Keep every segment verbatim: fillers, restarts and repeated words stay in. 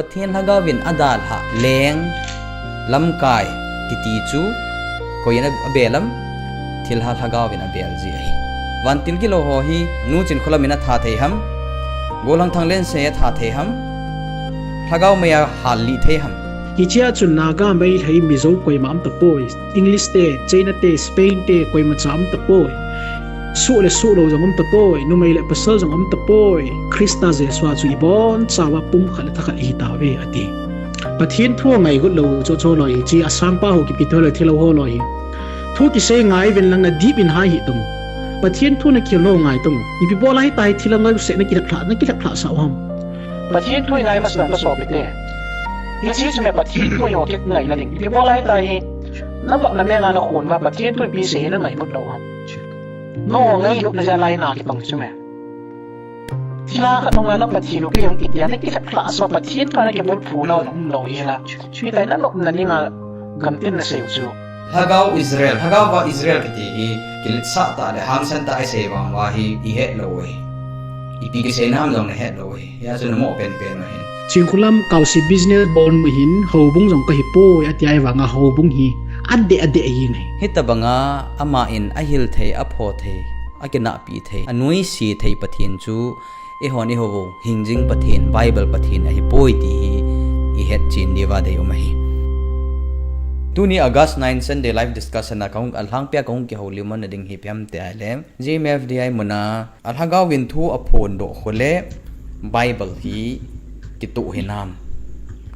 Pathen Lhagao vin adalhah leng, lamkai, kiti chu, koi in abel am, thilha Lhagao vin abel ji ahi. Vantil gilou ho hi, Nu Chinkholam in atha thei ham, Golhang Thanglen sei atha thei ham, Lhagao mei a hal lih thei ham. Hichea chun Naga, Meitei, Mizo koima um tapoi. English te, China te, Spain te, koima cha um tapoi. Suh le suh lou jong um tapoi, numei le pasal jong um tapoi. Christa Jesu a chu ibon chauva pumkhat le thakhat ihi tauve, ati. Pathen thu angai got lou chu, chu loi hi, chi asangpa ho kipi thu le thilou ho loi hi. Thu kisei ngai ven lang nadip in hai hi tung. Pathen thu nakihil lou ngai tung. Ipi bol a hitia hi thil angai u se nakilhep lhah, nakilhep lhah sah u ham. Pathen thu ingai masa lang ka sopite. Hiche chu me Pathen thu ho kingaina ding. Ipi bol a hitia hi. Nabang na menga nakhon uva Pathen thu ipi sei hi nangai got lou ham. Nangailut na jeh a lai nakipang chu me. Thilha khat nunga na Pathen u kei jong kitia, nakilhep lhah sah, Pathen thu a nakibol phu lou, um lou hi la. Hitia nanop na dinga gamtin nasei u chu. Lhagao Israel, Lhagao va Israel kiti hi, kiletsah tah le hangsan tah a isei vang uva hi, ihet lou u ahi. Ipi kisei nam jong nahet lou u ahi. Hia chu namo penpen u ahi. Chinkholam Kaosi business bon mu hin, houbung jong kahi poi, ati ahivanga houbung hi, adeh adeh ahi ngai. Hitabanga, ama in ahil thei, apho thei, akinahpi thei, anuisat thei Pathen chu, eihon ihou u, hingjing Pathen, Bible Pathen ahi poi ti hi, ihet chen diuva deium ahi. Tuni August nine Sunday live discussion a kahung, alhangpia kahung kihoulimna ding hi ipi ham tia ahile, G M F D I muna, alhagao vin thu aphondoh khu le, Bible hi kitoh hinam,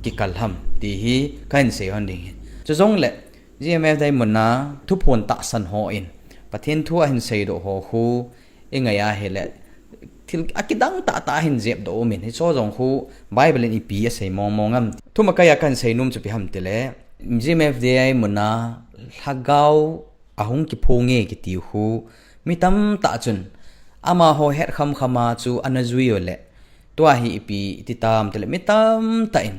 kikal ham, ti hi kahin sei hon ding ahi. Chujongle, G M F D I muna, thuphon tahsan hon, Pathen thu ahin seidoh ho khu, ingai ahile, thil akidang tahtah ahin jepdoh umin, hicho jong khu, Bible in ipi asei mong mong am. Thumakai a kahin seinom chu ipi ham tile, G M F D I muna, lhagao ahung kiphong e kiti khu, mi tamtah chun, amaho het khamkham a chu ana jui u le, tua hi ipi iti tam tile, mi tamtah in,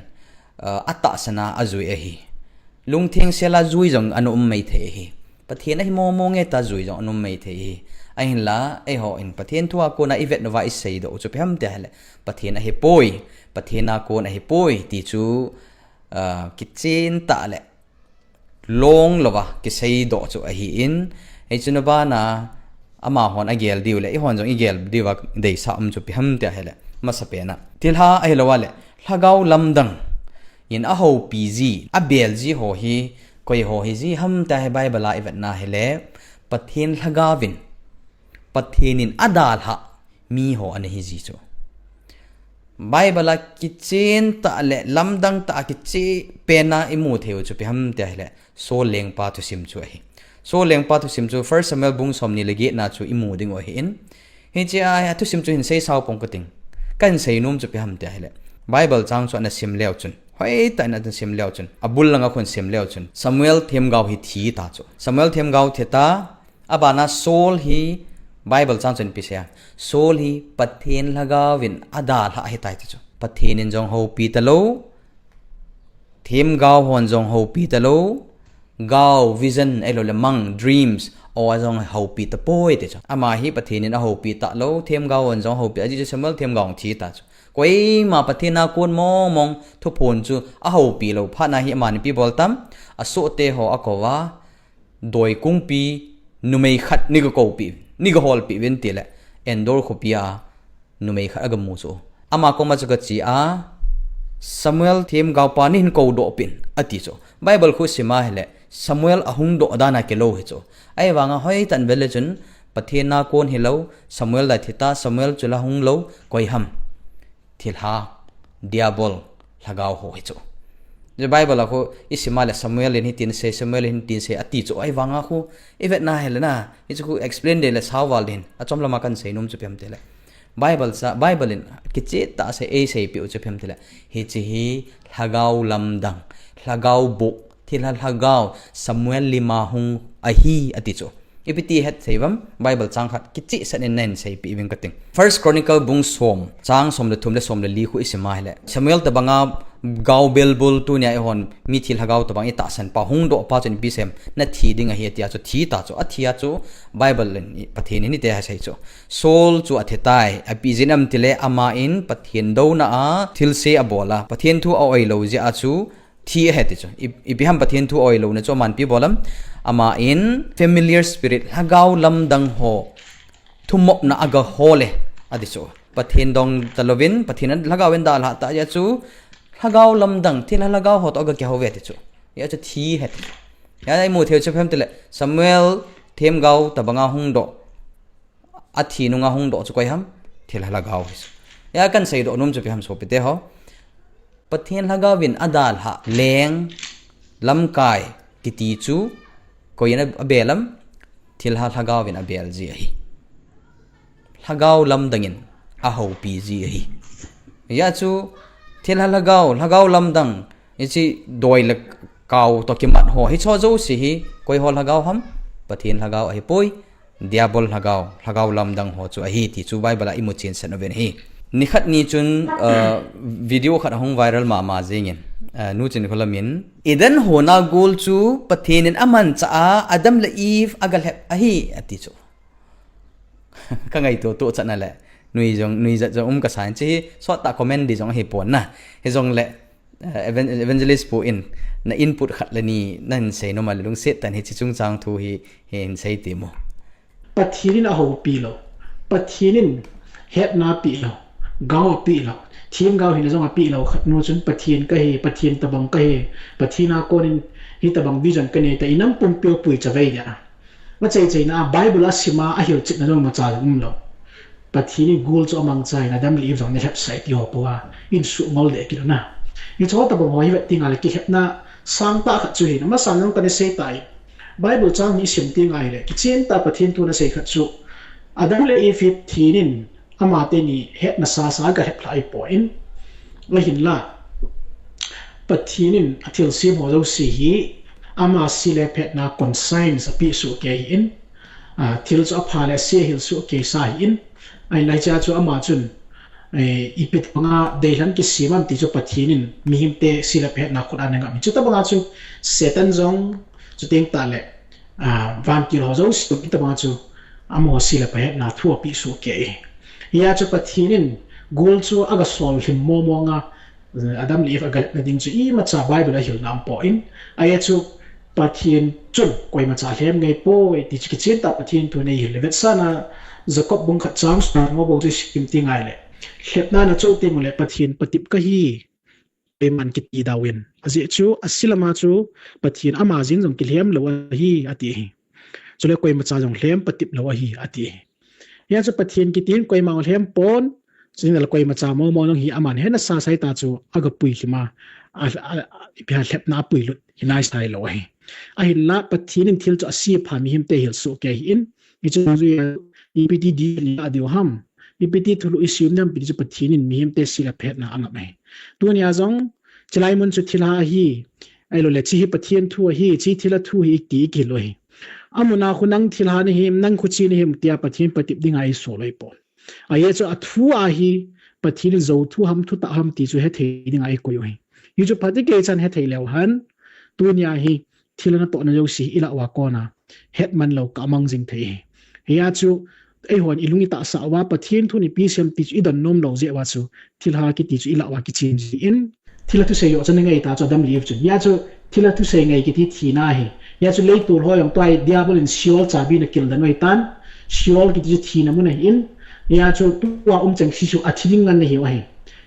ah, atahsan a ajui ahi. Lungtheng sel a jui jong ana um maithei ahi. Pathen ahi mong mong e tia jui jong ana um maithei ahi. Ahinla, eihon Pathen thu a kona ivet nauva iseidoh u chu ipi ham tia ahile, Pathen ahi poi, Pathen a kon ahi poi, ti chu, ah, kichen tah le, long louva kiseidoh chu ahin, hichu na bana, amahon agel diu le, eihon jong igel diuva deisah um chu ipi ham tia ahile, masapen a, thilha ahilou a le, lhagao lamdang in ahoupi ji, abel ji ho hi, koi ho hi ji ham tia hi Bible a ivet na ahile, Pathen lhagao vin, Pathen in adalhah mi ho ana hi ji chu. Bible a kichen tah le lamdang tah a kicheh pen a imu thei u chu ipi ham tia ahile, Saul lengpa thusim chu ahi. Saul lengpa thusim chu First Samuel bung somni le get na chu imu ding u ahin. Hichea hi athusim chu hin seisao pong kating. Kahin seinom chu ipi ham tia ahile, Bible chang chu ana sim leu chun, hoitah in ana sim leu chun, abul langa khun sim leu chun, Samuel themgao hi thi ta chu. Samuel themgao thi ta, abana Saul hi Bible chang chun ipi asei a, Saul hi Pathen lhagao vin adalhah ahitai ti chu. Pathen in jong houpi talou, themgao hon jong houpi talou, gao, vision, ahilou le mang, dreams, aw a jong houpi tapoi ti chu. Ama hi Pathen in ahoupi talou, themgao hon jong houpi, ajeh chu Samuel themgao thi ta chu. Koima Pathen a kon mong mong thuphon chu ahoupi lou phat na hi aman ipi bol tam, asohte ho akou a, doi kungpi, numei khat nei gakoupeh, nei gaholpeh uvin tile, Endor khopi a, numei khat agamu chu. Ama koma chu gache a, Samuel themgaopa neihin koudoh peh in, ati chu. Bible khu sim a ahile, Samuel ahung doh dan a kilou hi chu. Ahivanga hoitah in vet le chun, Pathen a kon hilou, Samuel dai thi ta, Samuel chu la hung lou, koi ham. Thilha, Diabol, lhagao ho hi chu. Chu Bible a khu isim a le Samuel in hitin asei, Samuel in hitin asei, ati chu ahivanga khu, ivet na ahile na, hichu khu explain ding le sao val ding, achom lama kahin seinom chu ipi ham tile, Bible cha, Bible in kicheh tah a asei, eiseipeh u chu ipi ham tile, hiche hi lhagao lamdang, lhagao boh, thilha lhagao, Samuel lim a hung ahi ati chu. Ipi ti het thei uvam, Bible chang khat kicheh sah in nahin seipeh uving kating. First Chronicle bung som, chang som le thum le som le li khu isim a ahile, Samuel tobanga Gao belbul tunia eihon mithi lhagao tobang itahsan pa hungdoh pa chun ipi seiham, nathi ding ahi tia chu thi ta chu, athi a chu Bible in Pathen in hiti asei chu. Saul chu athi tai, ipi jeh ham itile aman Pathen douna a thilse abol a, Pathen thu a-oi lou jeh a chu thi ahi ti chu. Ipi ham Pathen thu a-oi louna chu aman ipi bol ham? Aman familiar spirit, lhagao lamdang ho thumopna agahol e, ati chu. Pathen dong talouvin, Pathen lhagao in dalhah ta jeh a chu, lhagao lamdang, thilha lhagao ho toh agakihou ve ti chu. Hia chu thi ahi ti chu. Hia imu thei chu ipi ham itile, Samuel themgao tobanga hungdoh, athi nunga hungdoh chu koi ham? Thilha lhagao ahi chu. Hia kahin seidoh nom chu ipi ham sopite ho? Pathen lhagao in adalhah leng, lamkai kiti chu koi in abel ham? Thilha lhagao in abel ji ahi. Lhagao lamdang in ahoupi ji ahi. Hia chu thilha lhagao, lhagao lamdang, hiche doi le kao toh kimat ho, hicheho jouse hi koiho lhagao ham? Pathen lhagao ahipoi, Diabol lhagao, lhagao lamdang ho chu ahi ti chu Bible a imu chensah uvin ahi. Nikhat ni chun video khat ahung viral mama jengin, nu Chinkholam in, Eden hon a gol chu Pathen in amanchah a Adam le Eve agalhep ahi, ati chu. Kangaito tohchatna le nuijat jong um kasan, hiche hi sottah comment di jong ahipon na. Hijongle Evangelist pu in na input khat le ni nahin seinom a le lungset tah in hiche chungchang thu hi hin sei temo. Pathen in ahoupi lou, Pathen in hetna apeh lou, gao apeh lou, themgao hina jong apeh lou khat nu chun Pathen kahi, Pathen tobang kahi, Pathen a konin hitobang vision kanei ta, inam pumpi u puichavei dia. Achaichaina a Bible a asima ahilchetna jong imacha jong umlou. Pathen in gol chu amangcha in Adam le Eve jong nalhepsa e tiho pou a, insuh ngol deh kit u na. Hicheho tobang ho hi vet tengle kilhepna sangtah khat chu hin, amasan jong kana sei tai. Bible chang hi isim tengle kichen tah Pathen thu nasei khat chu, Adam le Eve hi Pathen in amateni hetna sasa agalhep lhah ahipoi. Ahinla Pathen in athilsem ho jouse hi ama se le phatna conscience apeh sohkei ahin, thil chu apha le ase ahil sohkeisa ahin, ahinla hichea chu ama chun ipi banga deilhen kisem ham ti chu Pathen in mihemte se le phatna khut a ana ngam ahi. Chutobanga chu Satan jong, chuteng tahle vantil ho jouse hitobanga chu amaho se le phatna thu apeh sohkei ahi. Hia chu Pathen in gol chu agasol lhim momong a, Adam le Eve agalhepna ding chu imacha Bible a hilna umpoi. Ahia chu Pathen chun koimacha lhem ngeipoi ti chu kichen tah Pathen thu nei hil le vetsahna Jacob bung khat chang sagi bou chu isim tengle, lhepna nachoh tengule Pathen patep kahi, koiman kiti dauvin. Ajeh chu ase lama chu Pathen ama jeng jong kilhem lou ahi ati ahi. Chule koimacha jong lhem patep lou ahi ati ahi. Hia chu Pathen kiti in koima lhem pon, chutengle koimacha momong jong hi aman hetna sasa hita chu agapui lhim a, ipi ham lhepna apuilut hi naisai lou ahi. Ahinla Pathen in thil chu ase pha mihemte hil sohkei ahin, hichu jui a ipi ti dih adiu ham, ipi ti thulhuh isem ding ham ti chu Pathen in mihemte se le phatna angam ahi. Tunia jong chulai mun chu thilha ahi, ahiloule hiche hi Pathen thu ahi, hiche thilha thu hi iti ikihil u ahi. Amuna khu nang thilha nahim, nang khuche nahim tia Pathen patep dinga eisol u ahipoi. Ajeh chu athu a hi Pathen in jou thu ham, thutah ham ti chu hethei dinga eikoi u ahi. Hichu phatecha hethei leu hen, tunia hi thilha natohna jouse hi ilah uva kona hetman lou kah amang jing thei ahi. Hia chu eihon ilung itahsah uva Pathen thun ipi seiham ti chu idon nom lou jeh uva chu thilha kiti chu ilah uva kichen jin, thilha thusei joh chu ana ngai ta chu Adam le Eve chun. Hia chu thilha thusei ngai kiti thina ahi. Hia chu leitol ho jong tua hi Diabol in Sheol chabi ana kildan u ahitan. Sheol kiti chu thina mun ahin. Hia chu tua umcheng se chu athi ding ngen nahiu ahi.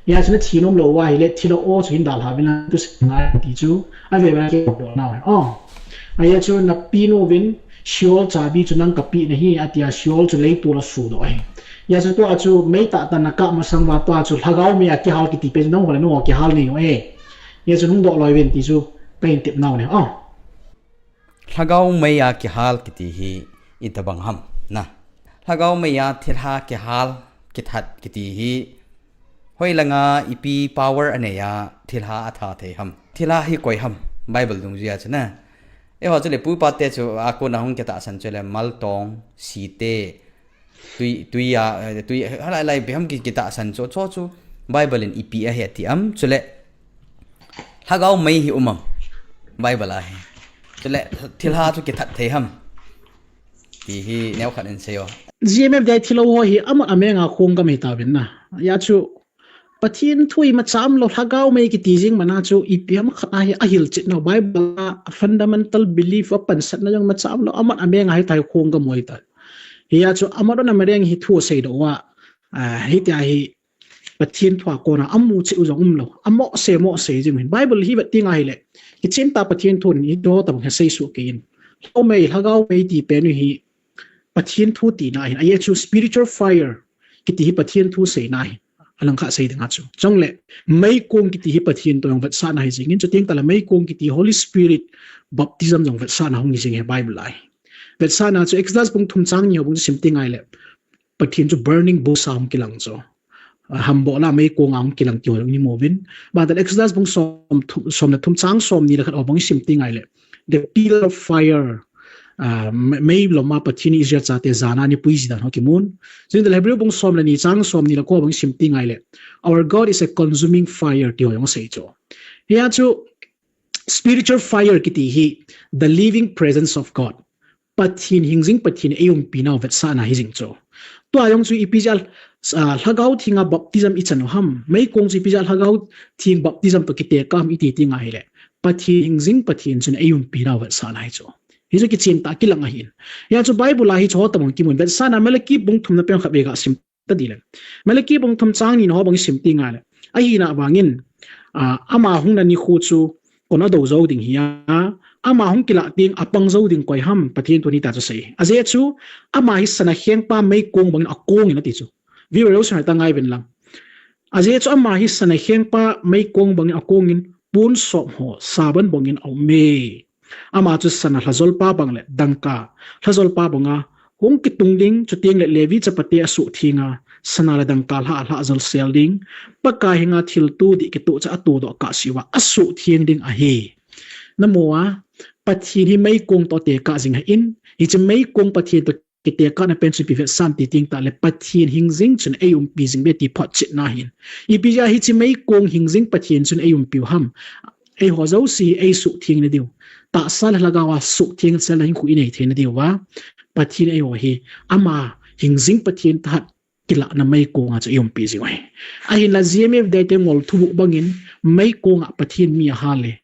Hia chu nathi nom lou uva ahile thilha o chu hin dalha uvin lang thusei ngai ti chu aveva kidol nau ahi. Ahia chu napinu uvin Sheol chabi chu nang kapeh nahi atia Sheol chu leitol a asudoh ahi. Hia chu tua chu mei tahtah in akap masang uva tua chu lhagao mei a kihal kiti pen chu nangho le nangho kihal nahiu ahi. Hia chu nungdoh loi uvin ti chu kahin tep nau ahi. Lhagao mei a kihal kiti hi itobang ham na. Lhagao mei a thilha kihal, kithat kiti hi hoilanga ipi power anei a thilha atha thei ham? Thilha hi koi ham? Bible dungjuia chu na. Eiho chule pu pate chu akona hung kitahsan chule maltong, site, twi, twi a, twi, halai lai ipi ham ki, kitahsan chu, chu chu Bible in ipi ahi ati am? Chule Lhagao mei hi um am? Bible a hi. Chule thilha chu kithat thei ham? Ti hi neokhat in seiyo. G M F D I thilou ho hi amat amenga khonggam hitauvin na. Hijeh chun Pathen thu hi macham lou, lhagao mei kiti jing mana chu ipi ham khat ahi, ahilchetna Bible a fundamental belief a pansatna jong macham lou, amat amenga hitia hi khonggam u ahitai. Hijeh chun amat ana mareng hi thu seidoh uva, ah, hitia hi Pathen thu a kona amuchet u jong umlou. Amohse, mohse jing hin. Bible hi vet teng ahile, kichen tah Pathen thun hiche ho tobang hi seisoh kei in. Lhagao mei, lhagao mei ti pen u hi Pathen thu tina ahin. Ajeh chu spiritual fire kiti hi Pathen thu seina ahin. Alangkhat sei dinga chu. Chule, meikong kiti hi Pathen toh jong vetsahna hi jing in. Chuteng tahle meikong kiti Holy Spirit baptism jong vetsahna hung hi jing hi Bible a hi. Vetsahna chu Exodus bung thum chang ni ho bang chu sim teng ahile, Pathen chu burning bush a hung kilang chu. Ah, hamboh la meikong a hung kilang ti ho jong imu uvin. Bang tah Exodus bung som thum, som le thum chang som ni le khat ho bang isim teng ahile, the pillar of fire. Ah, me-, mei lom a Pathen in Israel chate jana ana puiji dan ho kimun. Chuteng tahle Hebrew bung som le ni chang som ni le ko bang isim teng ahile, our God is a consuming fire ti ho jong asei chu. Hijeh chun spiritual fire kiti hi the living presence of God. Pathen hingjing Pathen eiumpi nau vetsahna hi jing chu. Tua jong chu ipi jeh a, ah, lhagao thenga baptism ichan u ham. Meikong chu ipi jeh a lhagao theng baptism toh kitekah ham iti teng ahile, Pathen hingjing Pathen chun eiumpi nau vetsahna hi chu. Hichu kichen tah kilang ahin. Hijeh chun Bible a hiche ho tobang kimun, vetsahna Malachi bung thumna pen khat vei ga sim ta tile. Malachi bung thum chang ni na ho bang isim teng ahile, ahina vangin, ah, ama hungna nikho chu koin adou jou ding hi a, ama hung kilah teng apang jou ding koi ham, Pathen thun hitia chu asei. Ajeh chu ama hi sana khengpa meikong bangin akong in ati chu. Viewer ho sung ta ngai uvin lang. Ajeh chu ama hi sana khengpa meikong bangin akong in, pon sop ho saban bangin aume. Ama chu sana lhajolpa bang le dangka lhajolpa banga hung kitung ding, chuteng le Levi chapate asuhtheng a, sana le dangka lha alha jolsel ding, Pakai henga thilto dih kitoh cha atodoh kahsea asuhtheng ding ahi. Namu a, Pathen hi meikong toh tekah jing ahin, hiche meikong Pathen toh kitekahna pen chu ipi vetsah ham iti teng tahle Pathen hingjing chun eiumpi jing uve ti photchetna ahin. Ipi jeh a hiche meikong hingjing Pathen chun eiumpi u ham. Eiho jouse hi eisuhtheng na diu. Tahsa le lhagao a suhtheng selna hinkho inei theina diuva, Pathen eiho hi ama hingjing Pathen tah kilahna meikong a chu eiumpi jing u ahi. Ahinla G M F D I te ngol thubuh bangin meikong a Pathen mi ahal e.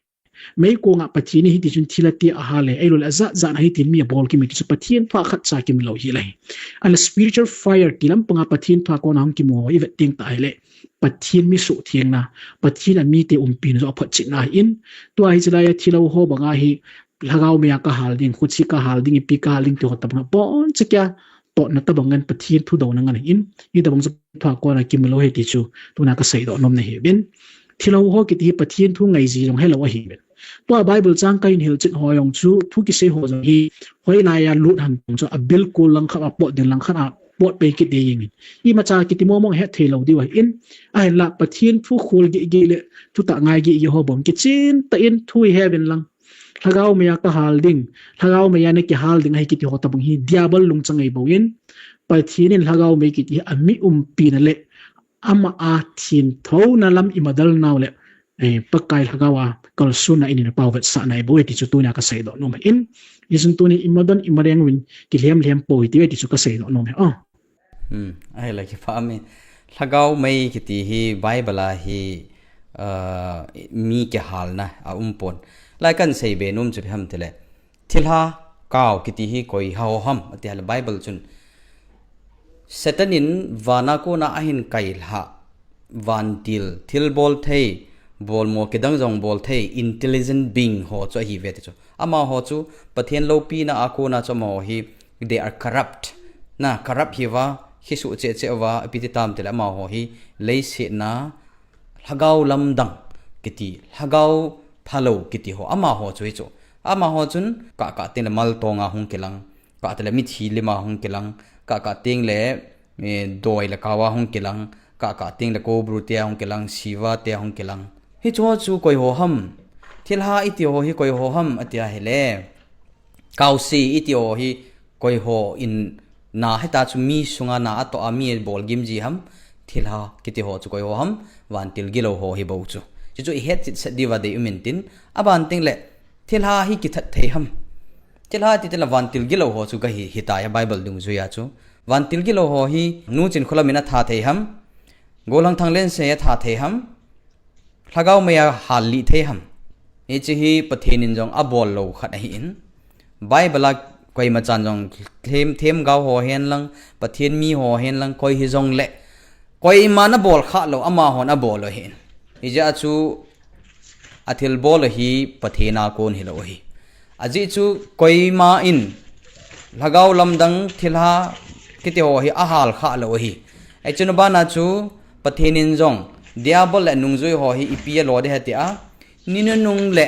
Meikong a Pathen in hiti chun thilha tia ahal e. Ahilouleh ajat jat a hitin mi abol kim e ti chu Pathen thu a khatcha kimu lou hi ahi. Ahinla spiritual fire ti lampang a Pathen thu a kona hung kimu ho ivet teng tahle, Pathen mi suhthengna, Pathen a mite umpina joh aphotchetna ahin. Tua hiche lai a thilou ho banga hi lhagao mei a kahal ding, khoche kahal ding, ipi kahal ding ti ho tobang a boncha kia totna tobang ngen Pathen thudouna ngen ahin. Hitobang chu thu a kona kimu lou ahi ti chu tuna kaseidoh nomna ahiuvin. Thilou ho kiti hi Pathen thu ngaiji jong helou ahiuvin. Tua Bible chang kahin hilchet ho jong chu thu kisei ho jong hi hoilai a lut ham ti chu abilkol langkhat a pot ding langkhat a pot pei kit ding ahin. Imacha kiti mong mong het thei lou diu ahin. Ahinla Pathen thu khol gige le thutah ngai gige ho bang kichen tah in thu iheuvin lang. Lhagao mei a kahal ding, lhagao mei a nakihal ding ahi kiti ho tobang hi diabol lungchang ahi bou in, Pathen in lhagao mei kiti hi ami umpina le ama a thinthouna lam imadal nau le, eh, Pakai lhagao a kalsonna in eipao vetsahna ahi bou e ti chu tunia kaseidoh nom ahin. Hijeh chun tuni imadon imareng uvin kilhem lhem pou hite ti chu kaseidoh nom ahi. Oh. Hmm, ahile kipah mi. Lhagao mei kiti hi Bible a hi, ah, mi kihalna aumpon. Lai kahin seibe nom chu ipi ham tile, thilha kao kiti hi koi ho ham ati ahile Bible chun Satan in vana kona ahin kailhah vantil, thilbol thei, bolmo kidang jong bol thei, intelligent being ho chu ahiuve ti chu. Amaho chu Pathen loupina a kona chu amaho hi they are corrupt. Na corrupt hiuva, kisuh cheh cheh uva, ipi ti tam tile amaho hi leiset a lhagao lamdang kiti, lhagao phalou kiti ho, amaho chu hichu. Amaho chun kah kah teng le maltong a hung kilang, kah teng le mithi lim a hung kilang, kah kah teng le, eh, doi le kao a hung kilang, kah kah teng le kobru te a hung kilang, siva te a hung kilang. Hichu ho chu koi ho ham? Thilha iti ho hi koi ho ham ati ahile, kaose iti ho hi koi ho in na hita chu mi sunga na atoh a mi bol gim ji ham? Thilha kiti ho chu koi ho ham? Vantil gilou ho hi bou chu. Chuchu ihet chetset diuva deium intin, aban tengle thilha hi kithat thei ham? Thilha titile vantil gilou ho chu kahi, hitai a Bible dungjuia chu. Vantil gilou ho hi nu Chinkholam in atha thei ham? Gollhang Thanglense atha thei ham? Lhagao meiya hallih thei ham? Hiche hi Pathen in jong abol lou khat ahin, Bible a koimachan jong them, themgao ho henlang, Pathen mi ho henlang, koi hijongle, koiman abol khah lou, amahon abol u ahin. Hijeh a chu athilbol u hi Pathen a kon hilou ahi. Ajeh chu koima in lhagao lamdang thilha kiti ho hi ahal khah lou ahi. Hichun abana chu Pathen in jong Diabol le nungjui ho hi ipi alo ding ham tia, ni nunung le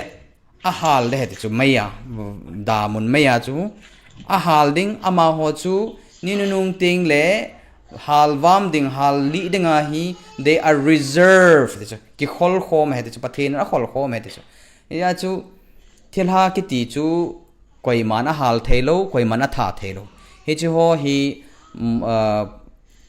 ahal ding ahi ti chu, meiya, damun meiya chu ahal ding, amaho chu ni nunung tengle halvam ding, hallih ding ahi, they are reserved ti chu, kikholkhom ahi ti chu, Pathen in akholkhom ahi ti chu. Hijeh a chu thilha kiti chu koiman ahal thei lou, koiman atha thei lou. Hiche ho hi, um, ah,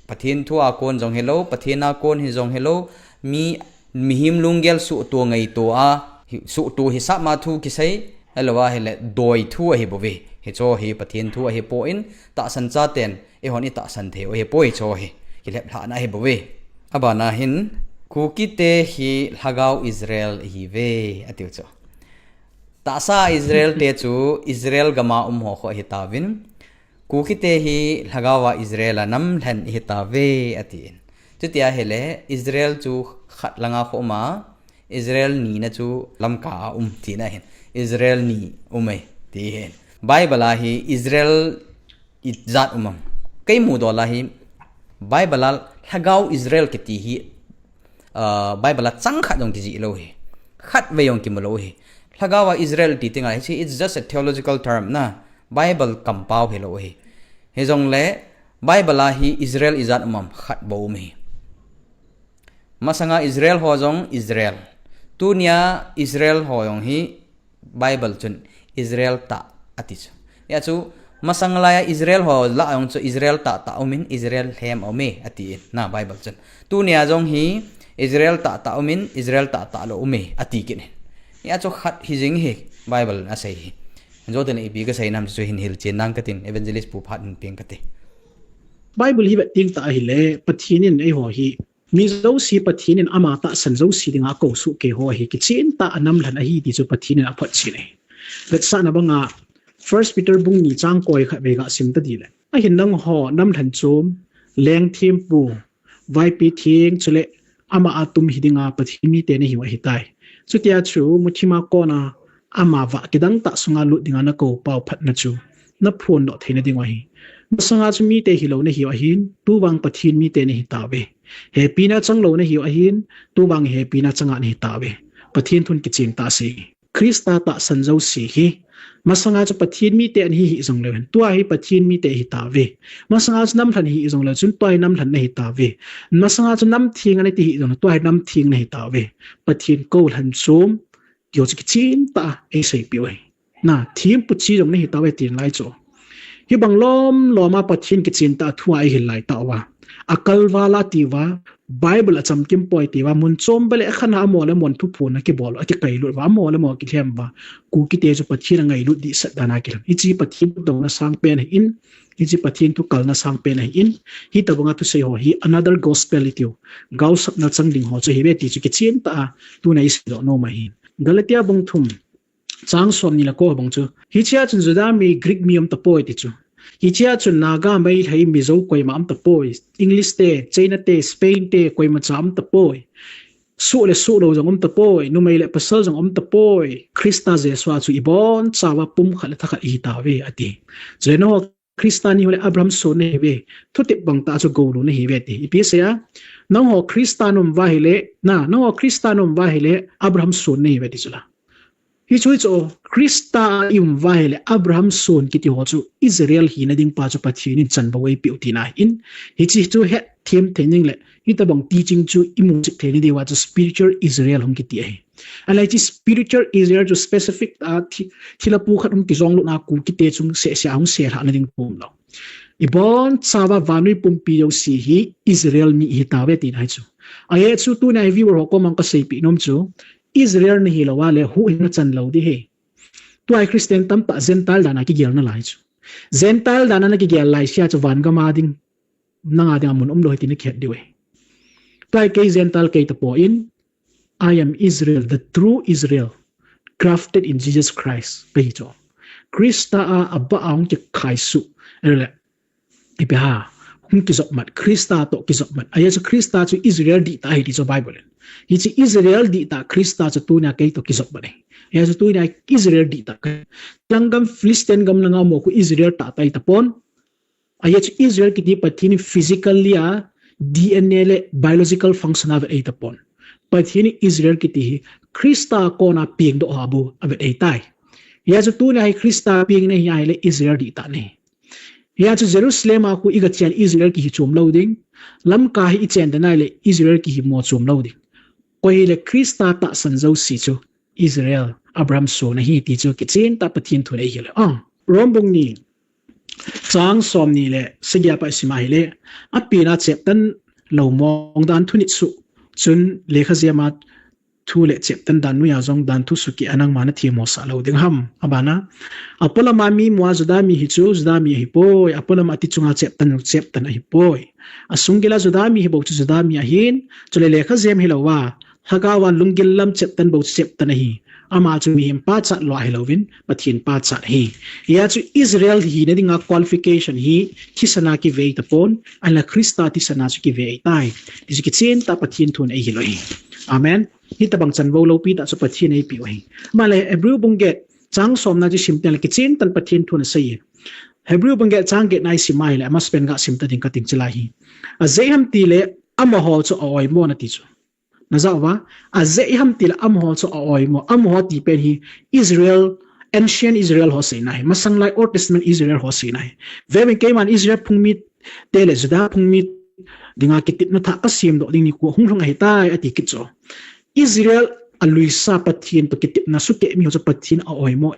Pathen thu a kon jong hilou, Pathen a kon hijong hilou, mi, mihem lunggel suhto ngaito a, hi, suhto hisah ma thu kisei, ahilou ahile doi thu ahibouve. Hiche ho hi Pathen thu ahipoi, tahsan chaten eihon itahsan thei u ahipoi, hiche ho hi kilheplhahna ahibouve. Abana hin, Kukite hi lhagao Israel ihiuve, atiu chu. Tahsa Israel te chu Israel gam a um ho kho ahitauvin, Kukite hi lhagao a Israel a namlhen ihitauve, atin. Chuti ahile Israel chu khat langa kho um a, Israel nina chu Lamka a um tina ahin. Israel ni um e, ti ahin. Bible a hi Israel ijat um am? Kei mudol a hi Bible a lhagao Israel kiti hi, ah, Bible a chang khat jong kijih lou ahi. Khatvei jong kimu lou ahi. Lhagao a Israel ti tenga hiche, it's just a theological term na. Bible kampao hilou ahi. Hijongle Bible a hi Israel ijat um am? Khat bou um ahi. Masanga Israel ho jong Israel. Tunia Israel ho jong hi Bible chun Israel tah ati chu. Hijeh a chu masang laiya Israel ho lah a jong chu Israel tahtah umin, Israel lhem aume atin na Bible chun. Tunia jong hi Israel tahtah umin, Israel tahtah lou ume ati kit in. Hijeh a chu khat hijing hi Bible in asei hi. Joten ipi kasei nam chu hin hilchen nang katin, Evangelist Pu Phat hin peng kate. Bible hi vet teng tah ahile, Pathen in eiho hi, mi jouse Pathen in ama tahsan jouse dinga akou sohkei ho hi kichen tah a namlhen ahi ti chu Pathen in aphotchen ahi. Vetsahna banga First Peter bung ni chang koi khat vei gasim tadile, ahin nangho namlhen chom, leng thempu, vaipi theng chule ama a tum hidinga Pathen mite nahiu ahitai. Chutia chu muthima kona ama vah kidang tah sunga lut dinga nakou pau phatna chu naphondoh theina dingu ahi. Masanga chu mite hilou nahiu ahin, tuvang Pathen mite nahitauve. Hepina changlou nahiu ahin, tuvang hepina changa nahitauve. Pathen thun kichen tah asei. Christa tahsan jouse hi, masanga chu Pathen mite nahi hijongleu hen, tua hi Pathen mite ahitauve. Masanga chu namlhen hi hijongleu chun, tua hi namlhen nahitauve. Masanga chu namtheng nati hijongleu, tua hi namtheng nahitauve. Pathen koulhen chom, keiho chu kichen tah a eiseipeh u ahi. Na, thempu chi jong nahitauve tin lai chu. Hibang lom loma Pathen kichen tah a thua eihil lai tauva, akalval a tiuva, Bible a chamkim poi tiuva, mun chom bale akhan a amo le amo phuphuna kibol, akikailut uva, amo le amo kilhem uva, Kukite chu Pathen angailut dehset dan a kilhem. Hiche Pathen thudouna sangpen ahin, hiche Pathen thukalna sangpen ahin, hitobanga thusei ho hi another gospel itiu, gaosapna chang ding ho chu ahiuve ti chu kichen tah a tuna iseidoh nom ahi. Galatia bung thum, chang somni le ko bang chu, hichea chun Juda mi, Greek mi aum tapoi ti chu. Hichea chun Naga, Meitei, Mizo koima aum tapoi. English te, China te, Spain te, koimacha aum tapoi. Soh le sohlou jong aum tapoi. Numei le pasal jong aum tapoi. Christa Jesu a chu ibonchauva pumkhat le thakhat ihitauve ati. Chule nangho Christa nahile Abraham son nahiuve. Thutep bang tah chu goulou nahiuve ati. Ipi asei a? Nangho Christa naum uva ahile, na, nangho Christa naum uva ahile Abraham son nahiuve ti chu la. Hichu chu Christa a ium uva ahile Abraham son kiti ho chu Israel hina ding pa chu Pathen in chanbou eipeh u tina ahin. Hiche chu hetthem thei ding le hitobang teaching chu imu cheh theina diuva chu spiritual Israel hung kiti ahi. Ahile hiche spiritual Israel chu specific a thi-, thilha pu khat hung kijonglut a Kukite chung sehseh a hung selhahna ding pum lou. Ibonchauva vannoi pumpi jouse hi Israel mi ihitauve tina ahi chu. Ajeh chu tuna hi viewer ho koma kaseipeh nom chu, Israel nahi lou a le huhhing nachan lou ding ahi. Tua hi Christian tamtah Gentile dan a kigel nalai chu. Gentile dan a nakigel lai sia chu van gam a ding, nang a ding a mun umlou ahi ti nakihet diu ahi. Tua hi kei Gentile kei tapon, I am Israel, the true Israel, grafted in Jesus Christ, kahi chu. Christa a abah a hung kikhaisuh, ele, ipi ham, hung kijopmat, Christa toh kijopmat. Ahia chu Christa chu Israel dihtah ahi ti chu Bible in. Hiche Israel dihtah Christa chu tunia kei toh kijopmat ahi. Ahia chu tunia Israel dihtah ka. Lang gam Philistine gam langa mo khu Israel tahtah ahi tapon. Ahia chu Israel kiti Pathen in physically a D N A le biological function a vet ahi tapon. Pathen in Israel kiti hi Christa kona pengdoh ho bou a vet ahitai. Ahia chu tunia hi Christa pengna hi ahile Israel dihtah nahi. Ahia chu Jerusalem a khu iga chen Israel kihi chom lou ding. Lamka hi ichen dan ahile Israel kihi mo chom lou ding. Koi hile Christa tahsan jouse chu Israel, Abraham son ahi ti chu kichen tah Pathen thun eihil. Ah, Rom bung ni, chang somni le sagi a pat isim a ahile, apenna cheptan lou mong dan thu nit suh, chun lekha jem a thu le cheptan dan noiya jong dan thu suh kit a nangma nathemmo sah lou ding ham, abana. Apolam a mi mo a Juda mi hi chu Juda mi ahipoi, apolam a ti chunga cheptan, cheptan ahipoi. Asunggil a Juda mi hi bou chu Juda mi ahin, chule lekha jem hilou a, lhagao a lunggil lam cheptan bou chu cheptan ahi. Ama chu mihem pachat lou ahilouvin, Pathen pachat ahi. Ahia chu Israel hina dinga qualification hi thisan a kive tapon, ahinla Christa thisan a chu kive ahitai. Ti chu kichen tah Pathen thun eihil u ahi. Amen. Hitobang chanvou loupi tah chu Pathen eipeh u ahi. Ahile Hebrew bung get, chang somna chu sim teng le kichen tah Pathen thun asei e. Hebrew bung get chang get na isim a ahile, amasapen ga sim ta ding kating chulai hi. Ajeh ham tile, amaho chu a-oimo nati chu. Najah uva, ajeh ham tile amaho chu a-oimo, amaho ti pen hi Israel, ancient Israel ho seina ahi, masang lai Old Testament Israel ho seina ahi. Veuvin keiman Israel phung mite le Juda phung mi dinga kitepna thah kasemdoh ding nikho hung lhung ahitai ati kit chu. Israel aluisa Pathen toh kitepna sukeh mi ho chu Pathen a-oimo.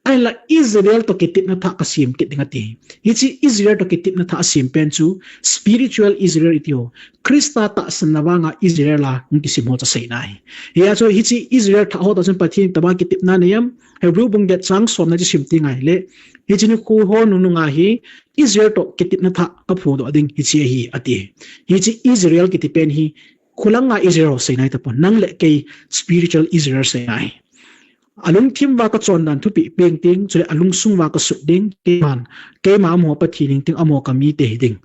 Ahinla Israel toh kitepna thah kasem kit ding ati. Hiche Israel toh kitepna thah asem pen chu spiritual Israel iti ho. Christa tahsanna vanga Israel a hung kisim ho chu aseina ahi. Hia chu hiche Israel thah ho toh chun Pathen in itobang kitepna anei em? Hebrew bung get chang somna chu sim teng ahile, hiche nikho ho nunung a hi Israel toh kitepna thah kaphondoh ding hiche ahi ati. Hiche Israel kiti pen hi kholanga Israel ho seina ahi tapon, nang le kei spiritual Israel seina ahi. Alungthim uva kachondan thupeh peng ding, chule alungsung uva kasut ding, keiman, keima amaho Pathen hing ding, amaho kamite hiding.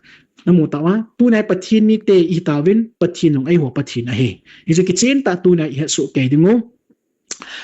Namu tauva, tunia Pathen mite ihitauvin, Pathen jong eiho Pathen ahi. Hichu kichen tah tunia ihetsoh kei dingu.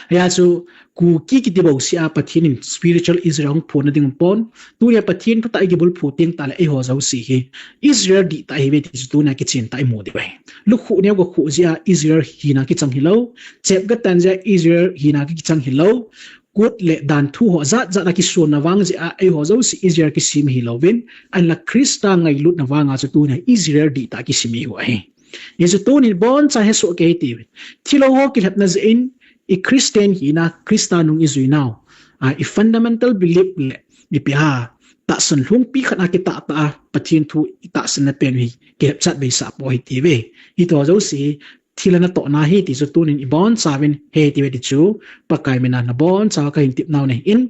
Hia chu Kuki kiti bouseh a Pathen in spiritual Israel hung phonna ding umpon, tunia Pathen thutah ikibulphu teng tahle eiho jouse hi Israel dihtah ihiuve ti chu tunia kichen tah imu diu ahi. Lukhuh neo gakhuh jeh a Israel hina kichang hilou, chep gatan jeh a Israel hina kichang hilou, kut le danthu ho jatjat a kisonna vang jeh a eiho jouse Israel kisim ihilouvin, ahinla Christa ngailutna vanga chu tunia Israel dihtah kisim ihiu ahi. Hichu tunin boncha hesoh kei hite. Thilou ho kilhepna jeh in, i Christian hina, Christa nung ijuinau, a, i fundamental belief le, ipi ham, tahsan lhungpi khat a kitah tah a, Pathen thu itahsanna pen hi kilhepchat beisah pou hitiuve. Hitiho jouse hi thilha natohna ahi ti chu tunin ibonchauvin he hitiuve ti chu, Pakai mina nabonchauva kahin tepnau ahin,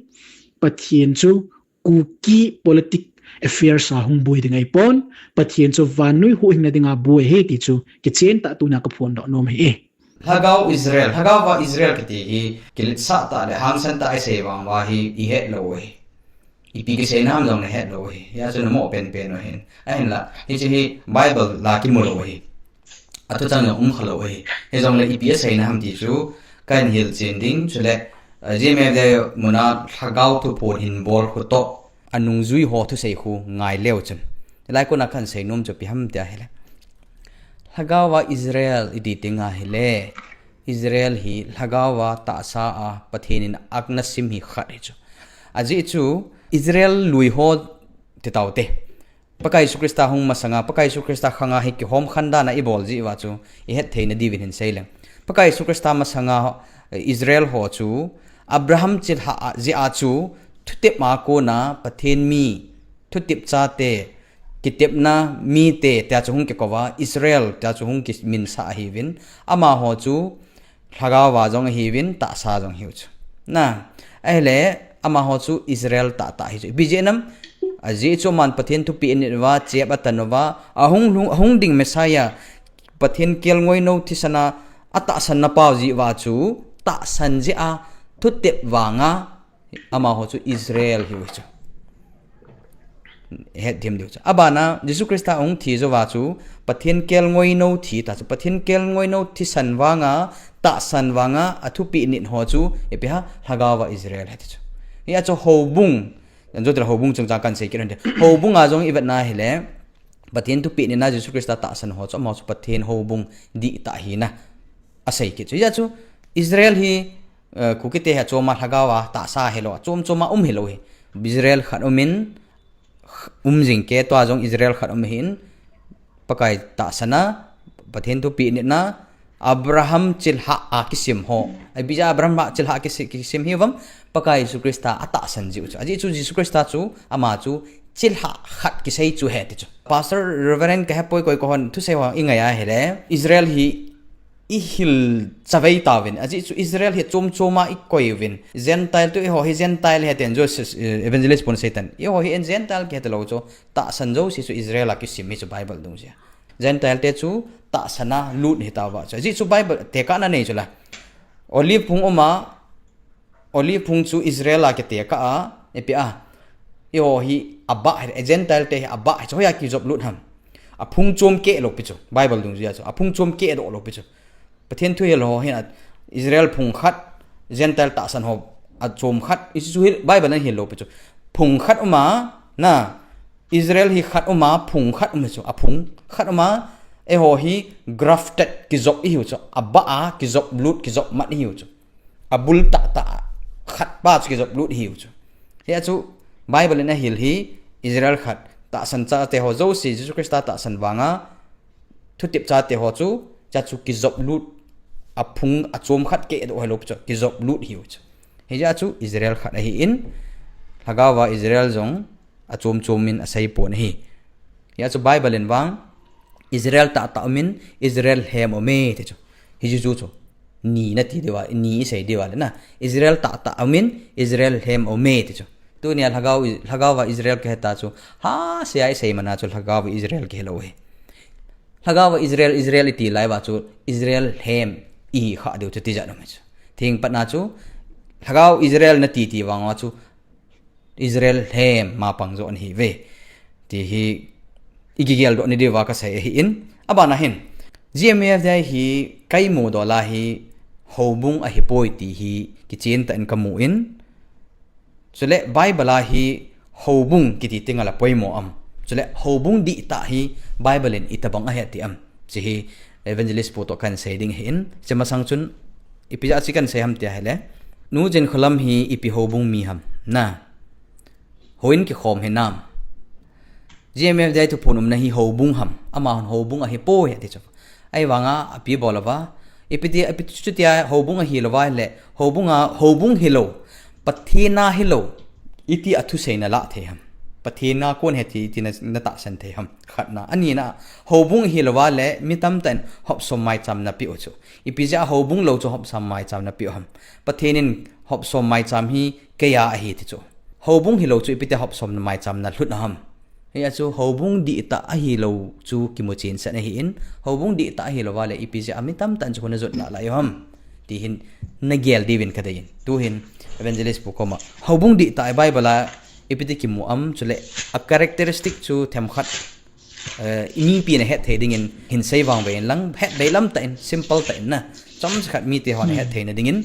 Pathen chu Kuki politic affairs a hung boi ding ahipon, Pathen chu vannoi huhhingna dinga boi ahi ti chu kichen tah tunia kaphondoh nom ahi. Lhagao Israel, Lhagao va Israel kiti hi kiletsah tah le hangsan tah a isei vang uva hi ihet lou u ahi. Ipi kiseina ham jong nahet lou u ahi. Hia chu namo penpen u ahin. Ahinla, hiche hi Bible a kimu lou u ahi. Athuchang jong umkha lou u ahi. Hijongle ipi aseina ham ti chu kahin hilchen ding, chule, eh, G M F D muna Lhagao thuphon hin bol khu toh anungjui ho thusei khu ngai leu chun, hilai kona kahin seinom chu ipi ham tia ahile, Lhagao va Israel iti teng ahile, Israel hi Lhagao va tahsa a Pathen in ana sim hi khat hi chu. Ajeh chu Israel lui ho titaute, Pakai Jesu Christa hung masanga, Pakai Jesu Christa khanga hi kihomkhen dan a ibol jeh uva chu ihet theina diuvin hin seileng. Pakai Jesu Christa masanga, eh, Israel ho chu Abraham chilhah jeh a chu thutep a kona Pathen mi, thutep chate, kitepna mite tia chu hung kikou va, Israel tia chu hung kiminsah ahiuvin, amaho chu Lhagao va jong ahiuvin, tahsa jong hiu chu. Na, ahile, amaho chu Israel tahtah hi chu. Ipi jeh ham, ajeh chu aman Pathen thupeh anit uva, chep atan uva, ahung, ahung ding Messiah, Pathen kelngoinou thisan a, atahsan na pau jeh uva chu, tahsan jeh a, thutep vanga, amaho chu Israel hiu chu. Hetthem diu chu. Abana, Jesu Christa ahung thi jouva chu, Pathen kelngoinou thi ta chu, Pathen kelngoinou thisan vanga, tahsan vanga, athupeh nit ho chu, ipi ham, Lhagao va Israel ahi ti chu. Hia chu houbung, anjo tila houbung chungchang kahin sei kit u hite. Houbung a jong ivet na hile, Pathen thupeh nit na Jesu Christa tahsan ho chu, amaho chu Pathen houbung dihtah hina. Asei kit chu. Hia chu, Israel hi, eh, Kuki te hi achom a Lhagao a tahsa hilou, achom chom a um hilou hi. Israel khat umin, um jing kei, tua jong Israel khat um ahin, Pakai tahsan a, Pathen thupeh nit na, Abraham chilhah a kisim ho. Ipi jeh a Abraham chilhah a kisi-, kisim hiuvem, Pakai Jesu Christa atahsan jeh u chu. Ajeh chu Jesu Christa chu, ama chu, chilhah khat kisei chu ahi ti chu. Pastor Reverend kahe poi, koi koi hon thusei ho ingai a hile, Israel hi ihil chavei tauvin. Ajeh chu Israel hi chom chom a ikoi uvin. Gentile toh eiho hi Gentile ahi tin Joseph, eh, Evangelist pun asei tan. Eiho hi Gentile kihe talou chu. Tahsan jouse chu Israel a kisim hi chu Bible dungjuia. Gentile te chu tahsan a lut ahi tauva chu. Ajeh chu Bible tekahna nei chu la. Olive phung um a, Olive phung chu Israel a kitekah a, ipi a. Eiho hi abah ahi, Gentile te hi abah ahi chu, hoiya kijop lut ham. Aphung chom keh lou pi chu, Bible dungjuia chu. Aphung chom keh doh lou pi chu. Pathen thu hilou ho hin a, Israel phung khat, Gentile tahsan ho, achom khat, hichu hi Bible in hilou pi chu. Phung khat um a, na, Israel hi khat um a, phung khat um hi chu, aphung khat um a, eiho hi grafted kijop ihiu chu, abah a, kijop lut, kijop mat ihiu chu. Abul tahtah, khat pa chu kijop lut ihiu chu. Hia chu, Bible in ahil hi, Israel khat, tahsan chate ho jouse, Jesu Christa tahsan vanga, thutep chate ho chu, cha chu kijop lut, aphung, achom khat keh doh hilou pi chu, kijop lut ihiu chu. Hijeh a chu, Israel khat ahin, Lhagao va Israel jong, achom chom in asei pon ahi. Hia chu Bible in vang, Israel tahtah umin, Israel lhem ume, ti chu. Hichu chu chu. Ni nati diu a, ni isei diu a le na. Israel tahtah umin, Israel lhem ume, ti chu. Tunia Lhagao, Lhagao va Israel kihe ta chu. Hasea isei man a chu Lhagao va Israel kihelou hi. Lhagao va Israel, Israel iti lai uva chu Israel lhem ihi kha diu chu tijat um hi chu. Thingpatna chu Lhagao Israel nati ti vang uva chu Israel lhem mapang jo ahi ve. Ti hi igigel doh ni diuva kasei ahin. Abana hin. G M F D I hi kaimu dola hi houbung ahipoi ti hi kichen tah in kamu in. Chule Bible a hi houbung kiti tengle apoimo am. Chule houbung dihtah hi Bible in itobang ahi ati am. Hiche hi evangelist pu toh kahin sei ding ahin. Hiche masang chun ipi jeh a hiche kahin sei ham tia ahile. Nu Jinkholam hi ipi houbung mi ham. Na. Houin kikhom hinam. G M F D I thuphon umna hi houbung ham. Amahon houbung ahipoi ati chu. Ahivanga api bol uva. Ipi ti, ipi chutia houbung ahilouva ahile. Houbung a, houbung hilou. Pathen a hilou. Iti a thuseina lah thei ham. Pathen a kon ahi ti, iti na, natahsan thei ham. Khatna. Anina. Houbung ahilouva le, mi tamtah in hopsom maicham napeh u chu. Ipi jeh a houbung lou chu hopsom maicham napeh u ham. Pathen in hopsom maicham hi keiya ahi ti chu. Houbung hilou chu ipi tia hopsom maicham nalhut u ham. Hia chu houbung dihtah ahilou chu kimu chensah ahin, houbung dihtah ahilouva le ipi jeh a mi tamtah in chu hung ajot lah lai u ham. Ti hin nagel diuvin kadei in. Tuhin evangelist pu koma. Houbung dihtah a Bible a ipi ti kimu am chule a characteristic chu themkhat Eh, mipi in ahet thei dingin hin sei vangvei in lang, het bei lam tah in, simple tah in na. Chomcha khat mite hon ahet theina dingin.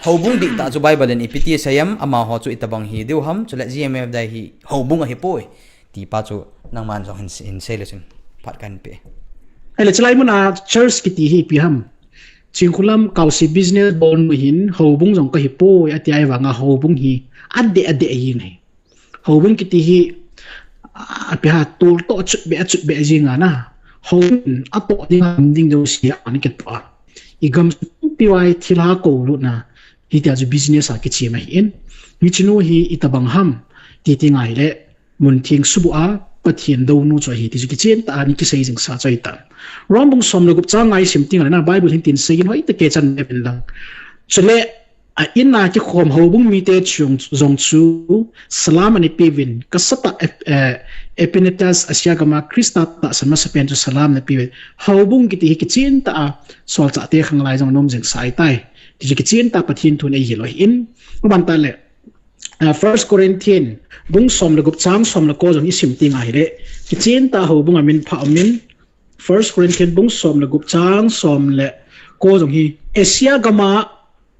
Houbung dihtah chu Bible in ipi ti asei am, amaho chu itobang hi diu ham, chule G M F D I hi houbung ahipoi. Ti pa chu nangman jong hin, hin sei le chun phat kahin pe. Ahile chulai mun a church kiti hi ipi ham. Jinkholam Kaose business bol nu hin houbung jong kahipoi ati ahivanga houbung hi adeh adeh ahi ngai. Houbung kiti hi, a, ipi ham, tol toh achutbeh, achutbeh jing a na. Houbung atoh ding a, um ding jouse a, ana kitoh a. Igamsung pumpi uva thilha koulutna, hitia chu business a kichem ahin. Hichenu hi itobang ham, ti ti ngai le, mun theng subuh a, Pathen dounu chu ahi ti chu kichen tah a ni kisei jing sa chu ahi tan. Rom bung som le gup chang nga i sim teng le na Bible hin tin sei in hoi tah kei chan ne pen lang. Chule a in a kikhom houbung mite chung jong chu salam ana peuvin, kasatah Ep-, eh, Epaphras Asia gam a Christa tahsan masapen chu salam ana peuvin. Houbung kiti hi kichen tah a solchah te khang lai jong nom jing sa ahi tai. Ti chu kichen tah Pathen thun eihil u ahi in. Aban tah le, ah, First Corinthian bung som le gup chang som le ko jong i sim teng ahile, kichen tah houbung a min pha um in, First Corinthian bung som le gup chang som le ko jong hi Asia gam a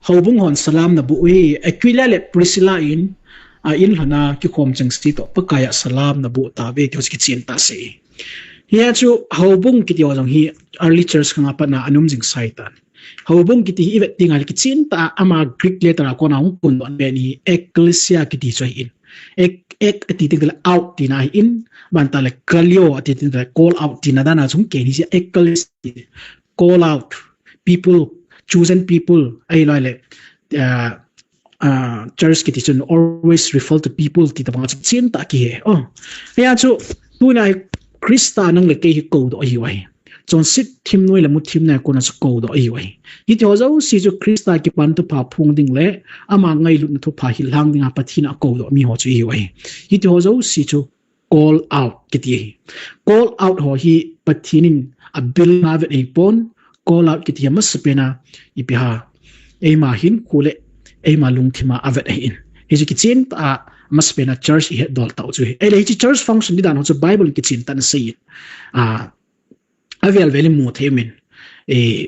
houbung hon salam naboh u hi, Aquila le Priscilla in, a in lhon a kikhom cheng si toh Pakai a salam naboh tauve ti ho chu kichen tah sei. Hia chu houbung kiti ho jong hi early church khang a pat na ana um jing sa ahi tan. Houbung kiti hi i vet teng le kichen tah a ama Greek letter a kona hung kun doh pen hi ecclesia kiti chu ahi in. Ek, ek ati teng le out tina ahi in. Aban tah le kaleo ati teng le call out tina dan a chung kei ni sia ecclesia. Call out people, chosen people. Ahilou le, ah, ah, church kiti chun always refer to people ti tabang a chu kichen tah kihe. Oh, hia chu tuna hi Christa nang le kei hi kou doh ahi u ahi. Chonset thim noi le mu thim na kona chu kou doh ahi u ahi. Hiti ho jouse chu Christa kipan thupha phong ding le ama ngailutna thupha hil lhang ding a Pathen a kou doh mi ho chu ahi u ahi. Hiti ho jouse chu call out kiti ahi. Call out ho hi Pathen in a bil na vet ahi pon, call out kiti hi masapen a ipi ham, eima hinkho le eima lungthim a a vet ahi in. Hichu kichen tah a masapen a church i het dol tau chu ahi. Ahile hichu church function ding dan ho chu Bible in kichen tah in asei in. Ah, avel vel in mu thei um in. Eh,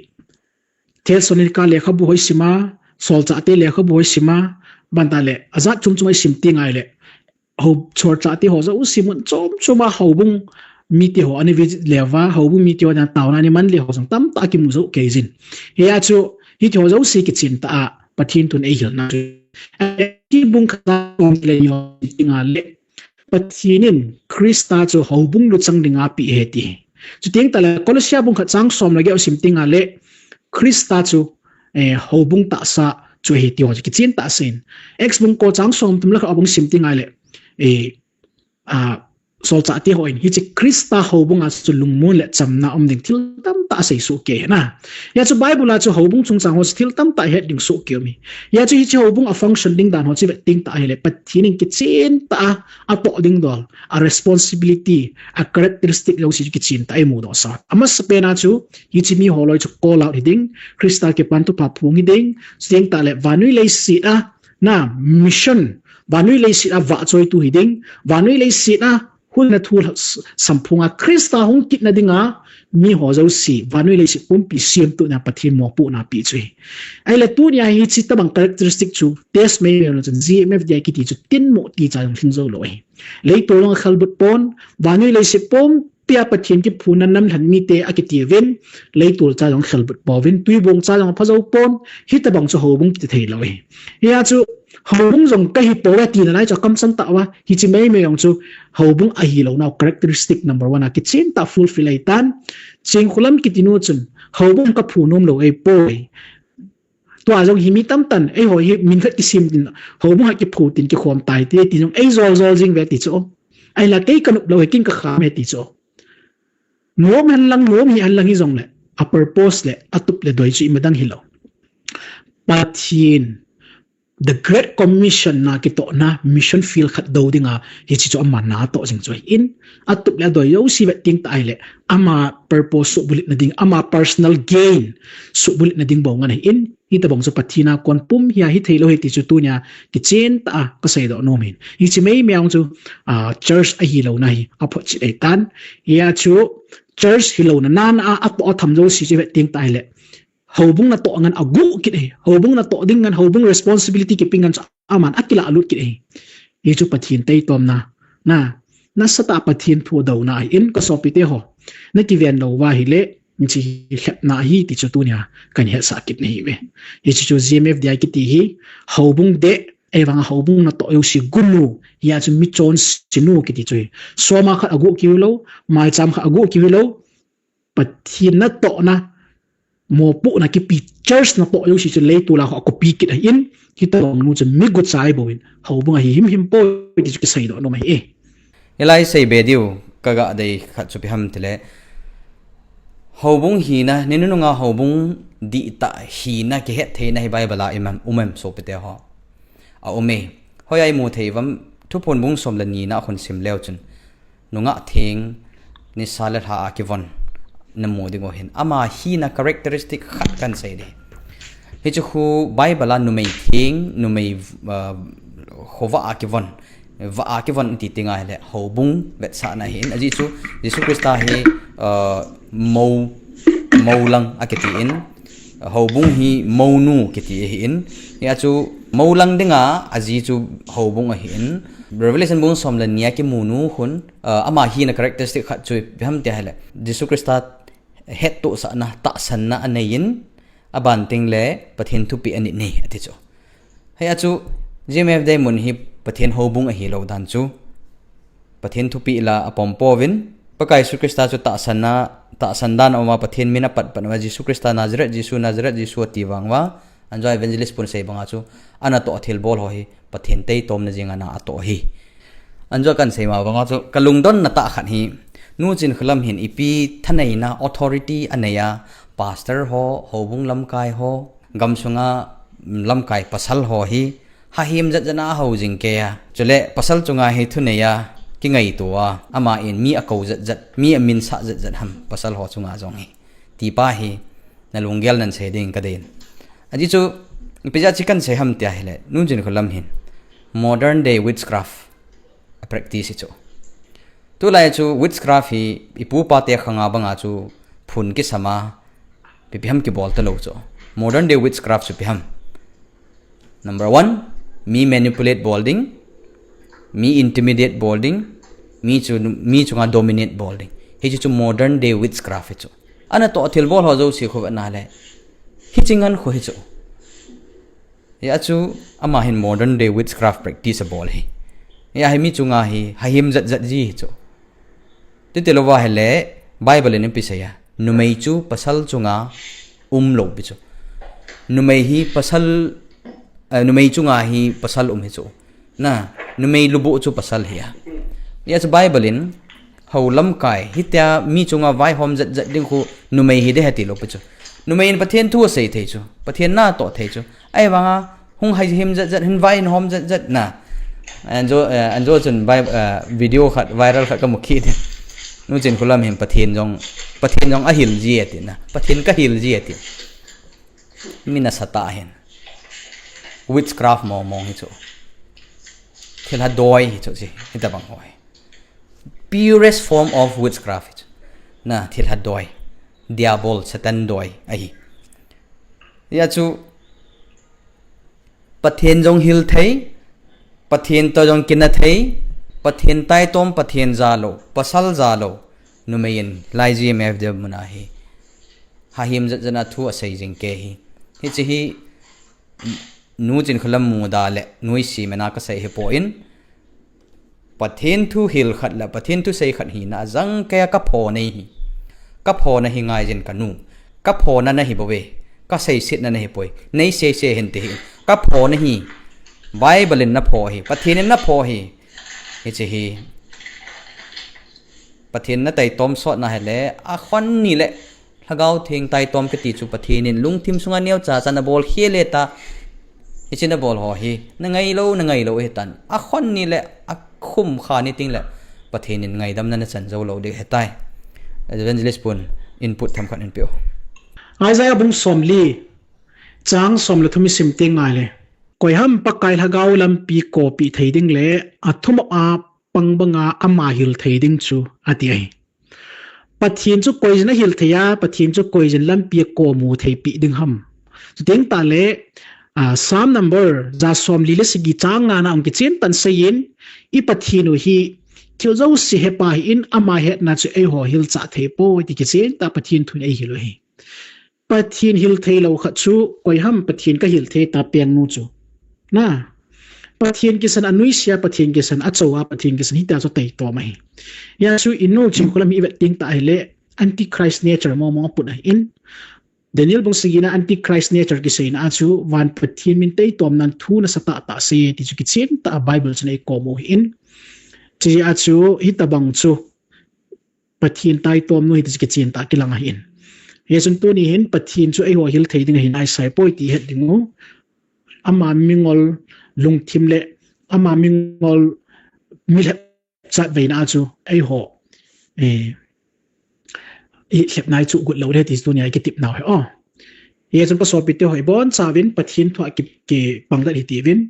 Thessalonica lekhabu ho i sim a, solchah te lekhabu ho i sim a, aban tah le, ajat chom chom i sim teng le, ho solchah te ho jouse mun chom chom a houbung mite ho ana visit le uva, houbung mite ho ana taona ana man le ho jong tamtah kimu jou kei jin. Hia chu, hiti ho jouse kichen tah a Pathen thun eihil na chu. Hiche bung khat a kong le ni ho teng le, Pathen in Christa chu houbung luchang ding a apeh e ti. Chuteng tah le Colossia bung khat chang som le get u sim teng le Christa chu, eh, houbung tahsa chu ahi ti ho chu kichen tah a asei in. Acts bung ko chang som thum le khat a bung sim teng le, eh, ah, solchah te ho in hiche Christa houbung a chu lungmon le chamna um ding thil tamtah asei soh kei na. Hia chu Bible a chu houbung chungchang ho chu thil tamtah het ding soh kei um e. Hia chu hiche houbung a function ding dan ho chu vet teng tah ahile Pathen in kichen tah a atoh ding dol, a responsibility, a characteristic jouse chu kichen tah a i mu doh sa. Amasapen a chu hiche mi ho loi chu call out hi ding, Christa kipan thupha phong hi ding, chuteng tah le vannoi leiset a na mission, vannoi leiset a vahchoitu hi ding, vannoi leiset a hunna thu samphong a Christa hung kitna ding a mi ho jouse, vannoi leiset pumpi semtona Pathen mopohna apeh chu ahi. Ahile tunia hiche tabang characteristic chu test mei mei lou chun G M F D I kiti chu tinmo ti cha jong lhing jou lou ahi. Leitol jong akhelbut pon, vannoi leiset pumpi a Pathen kiphuna namlhen mite akiti uvin, leitol cha jong akhelbut pouvin, twibong cha jong apha jou pon, hitabang chu houbung kiti thei lou ahi. Hia chu houbung jong kahi pouve tina lai chu akamchang tah uva, hiche mei mei jong chu houbung ahilouna characteristic number one a kichen tah a fulfill ahi tan. Chingkholam kiti nu chun houbung kaphu nom lou ahipoi. Tua jong hi mi tamtah in, eiho hi min khat kisem tin, houbung khat kiphu tin kikhom tai ti, ti jong eijol jol jing uve ti chu. Ahinla kei kanop lou hi, ken kakham e ti chu. Nom hen lang, nom hih hen lang hijongle, a purpose le atup le doi chu imadang hilou. Pathen, the Great Commission na kitohna, mission field khat dou dinga, hiche chu aman atoh jing chu ahi in, atup le adoi jouse vet teng tah ahile, ama purpose suhbulhitna ding, ama personal gain suhbulhitna ding bou ngen ahi in, hitabang chu Pathen a kon pum hia hithei lou ahi ti chu tunia kichen tah a kasei doh nom in. Hiche mei mei jong chu, ah, church ahilouna hi aphotchet ahi tan. Hia chu church hilouna nana a atoh atham jouse chu vet teng tah ahile, houbung natoh ngen aguh kit ahi. Houbung natoh ding ngen, houbung responsibility kipe ngen chu aman akilah lut kit ahi. Hichu Pathen taitomna, na, nasatah a Pathen thu douna ahi in kasopite ho. Nakiven lou uva ahile, hiche hi lhepna ahi ti chu tunia kahin hetsah kit nahiuve. Hiche chu G M F D I kiti hi, houbung deh, ahivanga houbung natoh jouse gunu, hia chu michonsenu kiti chu ahi. Soma khat aguh kit hilou, maicham khat aguh kit hilou, Pathen natohna, mopohna kipe church natoh jouse chu leitol a ho akopi kit ahi in, hitabang nu chu mi gucha ahi bouvin, houbung ahi himhim poi ti chu kisei doh nom ahi e. Hilai sei be diu, Kaga dei khat chu ipi ham tile, houbung hina, ni nununga houbung dihtah hina kihet theina hi Bible a um em, um em sopite ho? Aum e. Hoiya imu thei uvam? Thuphon bung som le ni na a khun sim leu chun, nungah theng, nisa le lha a kivon namu ding u ahin, ama hina characteristic khat kahin sei ding. Hichu khu Bible a numei theng, numei, ah, khovah a kivon, vah a kivon iti tenga hile houbung vetsahna ahin. Ajeh chu Jesu Christa hi, ah, mou, moulang akitin, houbung hi mounu kiti ahin. Hia chu moulang dinga aji chu houbung ahin. Revelation bung som le ni a kimunu khun, ah, ama hina characteristic khat chu ipi ham tia hile, Jesu Christa hettohsahna, tahsanna aneiyin, aban tengle Pathen thupeh anit nei ati chu. Hia chu G M F Day mun hi Pathen houbung ahilou dan chu Pathen thupeh la apom pouvin, Pakai Jesu Christa chu tahsanna, tahsan dan a um a, Pathen min apat pat uva, Jesu Christa Nazareth Jesu, Nazareth Jesu ati vang uva, anjo evangelist pun sei banga chu, anatoh thilbol ho hi Pathen taitomna jing a na atoh ahi. Anjo kahin sei ma banga chu, kalungdonna tah khat hi, Nu Chinkholam hin ipi thaneina, authority anei a, pastor ho, houbung lamkai ho, gamsunga lamkai pasal ho hi, hahem jat jat a ahou jing kei a. Chule pasal chunga hi thunei a, kingaito a, aman mi akou jat jat, mi aminsah jat jat ham, pasal ho chunga jong hi, ti pa hi, nalunggel nan sei ding kadei in. Ajeh chu, ipi jeh a chu kahin sei ham tia hile, Nu Chinkholam hin modern day witchcraft a practice hi chu. Tulai chu witchcraft hi ipu ipa te khanga banga chu phun kisam a, ipi ipi ham kibol talou chu. Modern day witchcraft chu ipi ham? Number one, mi manipulate bol ding, mi intimidate bol ding, mi chu, mi chunga dominate bol ding. Hichu chu modern day witchcraft hi chu. Anatoh thilbol ho jouse khu vetna le, hiche ngen khu hi chu. Hia chu ama hin modern day witchcraft practice abol ahi. Hia hi mi chunga hi hahem jat jat ji hi chu. Titi louva hile, Bible in ipi asei a, numei chu pasal chunga umlou pi chu. Numei hi pasal, eh, numei chunga hi pasal um hi chu. Na, numei lubuh chu pasal hi a. Hia chu Bible in, hou lamkai, hitia mi chunga vaihom jat jat ding khu numei hi ding ahi tilou pi chu. Numei in Pathen thu asei thei chu, Pathen natoh thei chu. Ahivanga, hung hahem jat jat, hin vai hin hom jat jat na. Anjo, eh, anjo chun vai, eh, video khat, viral khat kamu kit e. Nu Chinkholam hin Pathen jong, Pathen jong ahil ji ati na. Pathen kahil ji ati. Mi nasatah hin. Witchcraft mong mong hi chu. Thilha doi hi chu chi, hitabang ho hi. Purest form of witchcraft hi chu. Na, thilha doi. Diabol, Satan doi ahi. Hia chu, Pathen jong hil thei, Pathen toh jong kina thei, Pathen taitom, Pathen jalou, pasal jalou, numei in, lai G M F Day mun a hi. Hahem jat jat a thu asei jing kei hi. Hiche hi, Nu Chinkholam muda le, nuisat mena kasei hi poi. Pathen thu hil khat le Pathen thusei khat hina a jangkei a kaphona hi. Kaphona hi ngaijin kanu. Kaphona nahi bouve. Kaseisetna nahi poi. Nei seisei hen ti hi. Kaphona hi. Bible in napho hi. Pathen in napho hi. Hiche hi. Pathen nataitom sotna hile. Akhon ni le. Lhagao Theng taitom kiti chu Pathen in lungthim sunga neocha cha nabol khel e ta. Hiche nabol ho hi, nangailou, nangailou ahitan. Akhon ni le, akhum kha ni teng le, Pathen in ngaidamna nachan jou lou ding ahitai. Evangelist pun input themkhat in peo. Isaiah bung somli, chang som le thum isim teng ngai le. Koiham Pakai Lhagao lampi kopi thei ding le, athumop a pang banga ama hil thei ding chu, ati ahi. Pathen chu koijin ahil thei a, Pathen chu koijin lampi a komu thei pi ding ham. Chuteng tah le, ah, Psalm number ja somli le sagi chang nga na hung kichen tah in seiyin, i Pathen u hi thil jouse hepa ahin ama hetna chu eiho hilchah thei poi ti kichen tah Pathen thu in eihil u ahi. Pathen hil thei lou khat chu, koiham Pathen kahil thei ta pengnu chu. Na, Pathen kisan anuisat a, Pathen kisan achou a, Pathen kisan hitia chu taitom ahi. Hia chu i Nu Chinkholam hi i vet teng tah hile, Antichrist nature mong mong aput ahin. Daniel bung sagi na Antichrist nature kiseina a chu, van Pathen min taitomnan thu nasatah tah sei e ti chu kichen tah a Bible chun eikom u ahin. Chujeh a chu, hitabang chu, Pathen taitomnu hi ti chu kichen tah kilang ahin. Hijeh chun tuni hin Pathen chu eiho hil thei ding ahin, ahi sai poi ti het ding u. Ama mingol lungthim le ama mingol milhep chatveina chu eiho, eh, i lhepna i chu got lou le ti tunia i kitepnau hi. Oh. Hijeh chun ka sopite ho, ibonchauvin Pathen thu a ki, kipang dat hitiuvin,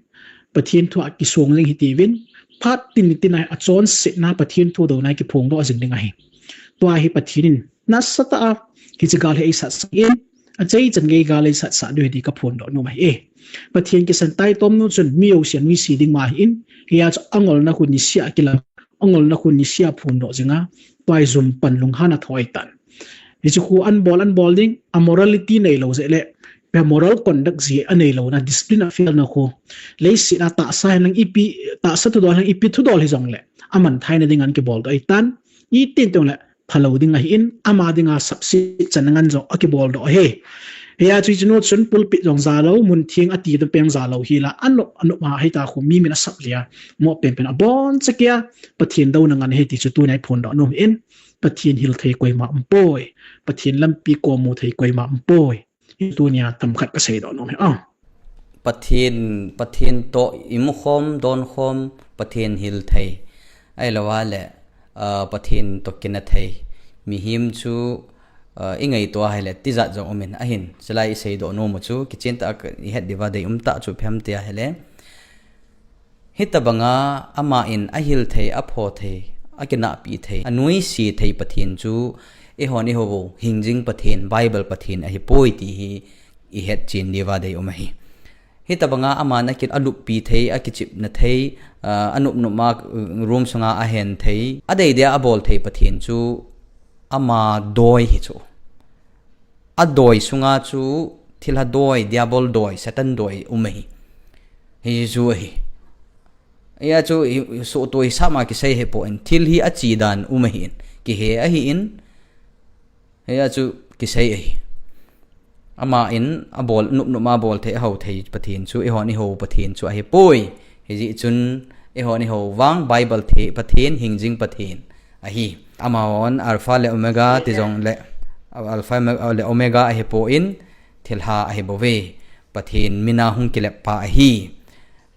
Pathen thu a kisong jing hitiuvin, phat tin tin a achonsetna Pathen thu douna kiphongdoh jing ding ahi. Tua hi Pathen in nasatah a hiche gal hi eisatsah in, achai chan gei gal eisatsah diu ahi ti kaphondoh nom ahi. Pathen kisan taitomnu chun mi jouse anuisat ding ma ahin, hijeh chun angolna khu niseh a kilang, angolna khu niseh a phondoh jinga, tua hi jumpan lunghan a thoi tan. Hichu khu anbol, anbol ding, amorality neilou jeh le, pe moral conduct jeh aneilouna, discipline a fail na khu. Leiset a tahsa henlang ipi, tahsa thudol henlang ipi thudol hijongle, aman theina ding in kibol doh ahitan, iti teng le, phalou ding ahin, ama dinga sapset channa ngen jong akibol doh ahi. Hijeh chun hichenu chun pulpit jong jalou, mun theng ati ding peng jalou hila, anop, anop a hita khu mi min asap lia, mo penpen abonchan kia, Pathen douna ngen ahi ti chu tunia i phondoh nom in, Pathen hil thei koima umpoi, Pathen lampi komu thei koima umpoi. Tunia themkhat kaseidoh nom hi. Ah. Pathen, Pathen toh imukhom, donkhom, Pathen hil thei. Ahilou le, ah, Pathen toh kinah thei. Mihem chu, ah, ingaito ahile, tijat jong umin ahin. Chulai iseidoh nom u chu, kichen tah a ihet diuva deium tah chu ipi ham tia ahile. Hitobanga aman ahil thei, apho thei, akinahpi thei, anuisat thei Pathen chu, eihon ihou u, hingjing Pathen, Bible Pathen ahipoi ti hi ihet chen diuva deium ahi. Hitobanga aman akin aluppi thei, akichepna thei, ah, anop nop a, uh, room sunga ahen thei, adei dia abol thei Pathen chu ama doi hi chu. Adoi sunga chu thilha doi, diabol doi, Satan doi um ahi. Hichu ahi. Hijeh chun, hi, hi, sohtoh hisap a kisei ahipoi, thil hi ache dan um ahin. Kihe ahin. Hijeh chun, kisei ahi. Aman, abol, nop nop a bol thei, ahou thei Pathen chu, eihon ihou Pathen chu ahipoi. Hijeh chun, eihon ihou vang, Bible thei Pathen, hingjing Pathen ahi. Amahon Alpha le Omega ti jongle, Alpha le Omega ahipon, thilha ahibouve. Pathen mina hung kilep pa ahi.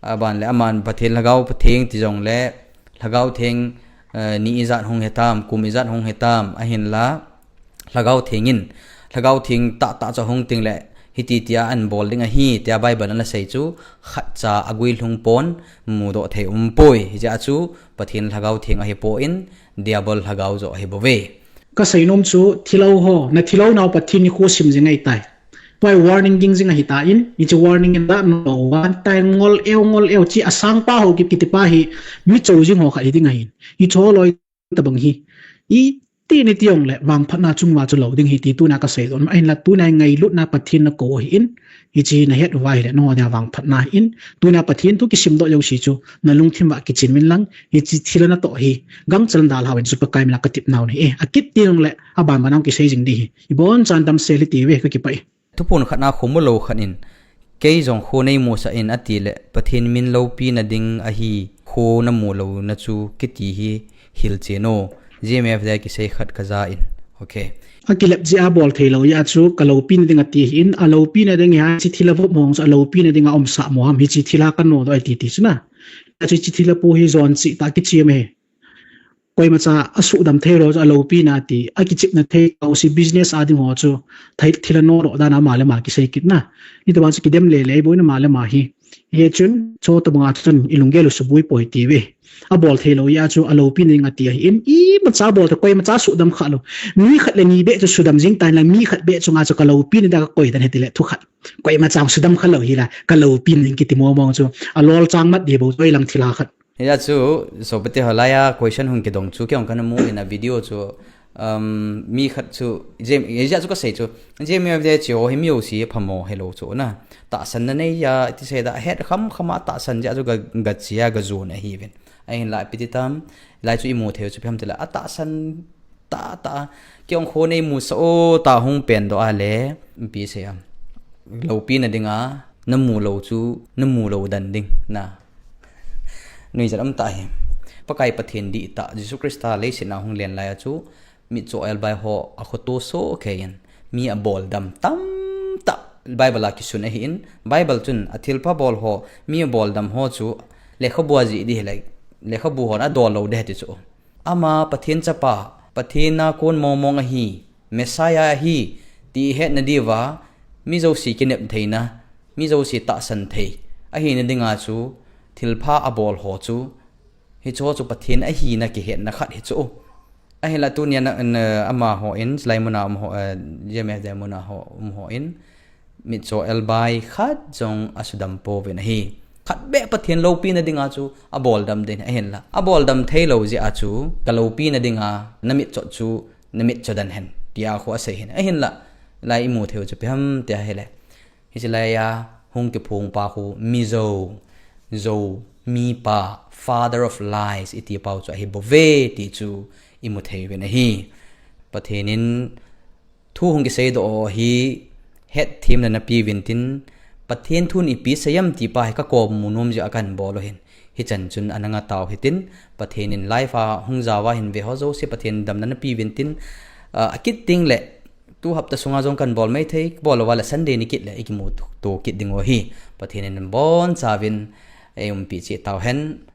Aban le aman Pathen Lhagao Theng ti jongle, Lhagao Theng, eh, ni ijat hung hitam, kum ijat hung hitam, ahinla, Lhagao Theng in, Lhagao Theng tahtah chu ahung teng le, hiti tia anabol ding ahi, tia Bible in anasei chu, khatcha aguilhung pon, mudoh thei umpoi. Hijeh chun, Pathen Lhagao Theng ahipon, Diabol Lhagao joh ahibouve. Kasei nom chu, thilou ho, nathilou nau Pathen nikho sim jing ahitai. Tua hi warning ging jing ahitan, hiche warning in da no, one time ngol eu, ngol eu, hiche asangpa ho kiti pa hi, mi chou jing ho khat hiding ahin. Hiche loi tobang hi. Iti nati jongle, vangphatna chunga chu lou ding ahi ti tunia kasei doh nom ahinla tunia ngailutna Pathen nakou ahin, hiche nahet uva ahile, nangho dia vangphatna ahin, tunia Pathen thu kisimdoh jouse chu, nalungthim uva kichen uvin lang, hiche thilha natoh hi, gangchal dalha uvin chu Pakai mina katepnau ahi. Akit ti jongle, aban ban a kisei jing ding ahi. Ibonchan damsel hite uve, kakipah e. Thuphon khatna kho mulou khat in, kei jong kho neimusah in atile, Pathen min loupina ding ahi, kho namu louna chu kiti hi hilchen o, G M F D a kisei khat kajan. Ok. Akilep jeh a bol theilou jeh a chu kaloupina ding ati ahin, aloupina ding ahi, hiche thilha vop mong chu aloupina dinga umsah mo ham, hiche thilha kanodoh ahi titi chu na. Hiche thilha po hi jon cheh tah kichem ahi. Koimacha asuhdam theilou chu aloupina ti, akichepna thei, hiche business a ding ho chu, thil, thilha nodoh dan a ama le ama kisei kit na. Hitobang chu kidem lele bou in ama le ama hi. Hichun, chutobang a chun ilunggel u suboi poi tiuve. Abol theilou jeh a chu aloupina ding ati ahin, imacha bol thei, koimacha suhdam khalou. Mi khat le ni beh chu suhdam jing tan lang, mi khat beh chunga chu kaloupina ding a kakoi dan ahi tile, thu khat. Koimacha suhdam khalou hila, kaloupina ding kiti mong mong chu, alolchang mat ding bou chu, ilang thilha khat. Hijeh chun, sopite ho, laiya question hung kidong chu, kei jong kana mu in a video chu, um, mi khat chu, J M, hijeh chun kasei chu, G M F D a che ho hi mi jouse phamo hilou chu na. Tahsanna neiya, iti sei da, het kham kham a tahsan jeh chun ga, gache a gajon ahiuvin. Ahinla, ipi ti tam, lai chu imu thei u chu ipi ham tile, atahsan tah tah, kei jong kho neimusah o, tia hung pengdoh a le, ipi sei am. Loupina dinga, namu lou chu, namu lou dan ding, na. Nuijat um tah ahi. Pakai Pathen dihtah, Jesu Christa leiset a hung len laiya chu, mitcho elbai ho akhoto soh keiyin mi aboldam tamtah Bible a kisun ahin, Bible chun athilpha bol ho, mi aboldam ho chu lekhabu a jih ding hileh, lekhabu hon adol lou ding ahi ti chu. Ama Pathen chapa, Pathen a kon mongmong ahi, Messiah ahi, ti hetna diuva, mi jouse kinep theina, mi jouse tahsan thei ahina dinga chu, thilpha abol ho chu, hicho chu Pathen ahina kihetna khat hi chu. Ahinla tunia na, na, amaho in, chulai muna um ho, eh, J M F D muna ho, um ho in, mitcho elbai khat jong asudam pouvin ahi. Khat beh Pathen loupina dinga chu aboldam ding ahinla, aboldam theilou jeh a chu, kaloupina dinga namitcho chu namitcho dan hen, tia khu asei hin. Ahinla, lai imu theiu chu ipi ham tia hileh, hiche laiya hung kiphong pa khu Mizo, Zo, mipa, father of lies, iti pau chu ahibouve ti chu imu theiuvin ahi. Pathen in thu hung kiseidoh ho hi hetthemna napeuvin tin, Pathen thun ipi seiyem ti pa hi kakom mu nom jeh a kahin bol u ahin. Hichan chun ana ngatau hitin, Pathen in live a hung jaova hin ve ho jouse Pathen damna napeuvin tin, ah, akit tengleh, tu hapta sunga jong kahin bol mai thei, bol louva leh Sunday nikit leh ikimuto kit dingu ahi. Pathen in abonchauvin eiumpi cheh tauhen.